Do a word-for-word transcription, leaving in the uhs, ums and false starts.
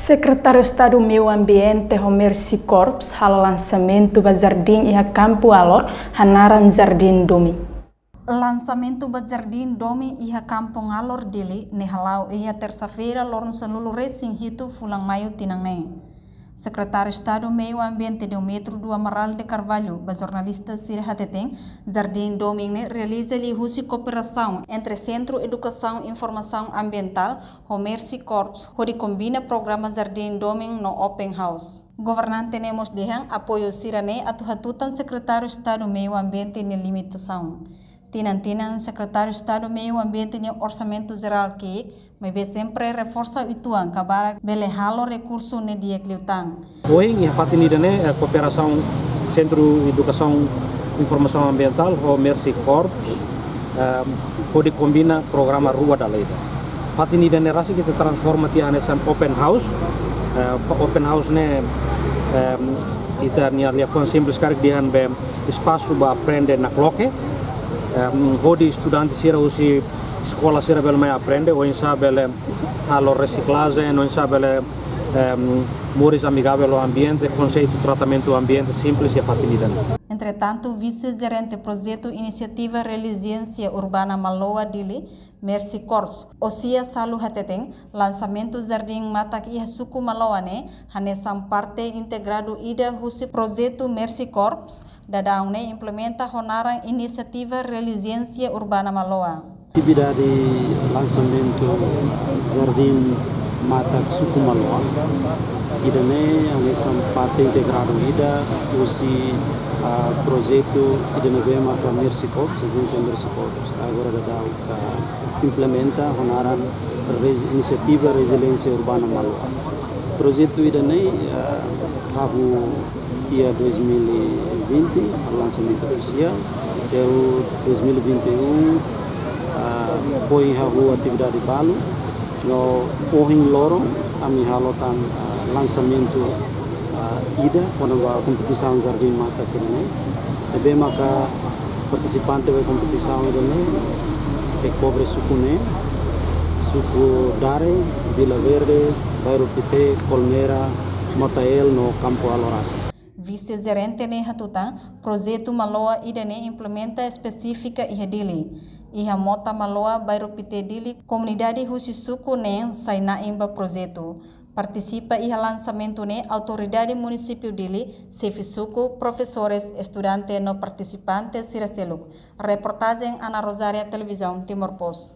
Sekretáriu Estadu Meiu Ambiente ho Mercy Corps halo lansamentu ba jardín iha Kampu Alor, hanaran Jardín Domin. Lansamentu ba Jardín Domin iha Kampung Alor, Dili, ne'e hala'o iha tersa-feira, loron sanulu-resin-hitu fulan Maiu tinan ne'e. Sekretáriu Estadu Meiu Ambiente Deometrio do Amaral de Carvalho ba jornalista sira hateten, Jardín Domin ne'e realiza liuhusi kooperasaun entre Sentru Edukasaun Informasaun Ambientál ho Mercy Corps, hodi kombina programa Jardín Domin no Open House. Governante ne'e mós dehan apoiu sira-ne'e atu hatutan Sekretáriu Estadu Meiu Ambiente nia limitasaun. Tinan-tinan Sekretáriu Estadu Meiu Ambiente nia orsamentu jerál ki'ik, maibé sempre reforsa uitoan kabarak bele halo rekursu ne'e di'ak liután. Ohin iha fatin ida-ne'e, eh, kooperasaun Sentru Edukasaun Informasaun Ambientál ho Mercy Corps, eh, hodi kombina programa rua dala ida. Fatin ida-ne'e rasik ita transforma tiha hanesan open house. Eh, fa-, open house ne'e, eh, ita-nia liafuan simples karik dehan be espasu ba aprende nakloke. Eh, hodi estudante sira husi eskola sira bele mai aprende oinsá bele halo resiklajen, oinsá bele, em, moris amigavel ho ambiente, konseitu tratamentu ambiente simples iha fatin ida-ne'e. Entretantu, Vise-Jerente Projetu Inisiativa Reziliénsia Urbana Maloa, Dili, Mercy Corps, Osia Salu hateten, lansamentu jardín matak iha suku Maloa ne'e hanesan parte integradu ida husi projetu Mercy Corps, daudaun ne'e implementa ho naran Inisiativa Reziliénsia Urbana Maloa. Atividade lansamentu jardín matak suku Maloa ida-ne'e hanesan parte integradu ida husi, ah, projetu ida ne'ebé maka Mercy Corps, ajénsia Mercy Corps agora daudaun ka implementa ho naran Rez-, Inisiativa Reziliénsia Urbana Maloa. Projetu ida-ne'e, ah, hahú iha dois mil e vinte, lansamentu ofisiál, iha dois mil e vinte e um, ah, foin hahú atividade balu, no ohin loron ami halo tan, ah, lansamentu, ah, ida, kona-ba kompetisaun jardín matak ida-ne'e. Ne'ebé maka partisipante ba kompetisaun ida-ne'e sei kobre suku ne'e, suku Dare, Vila Verde, Bairru Pité, Kolmera, Motael no Kampu Alor rasik. Vise-Jerente ne'e hatutan, projetu Maloa ida-ne'e implementa espesífika iha Dili. Iha Mota Maloa, Bairru Pité, Dili, komunidade husi suku neen sai na'in ba projetu. Partisipa iha lansamentu ne'e autoridade munisípiu Dili, xefe suku, profesores, estudante no partisipante sira seluk. Reportajen Ana Rosária, Televizaun Timor Post.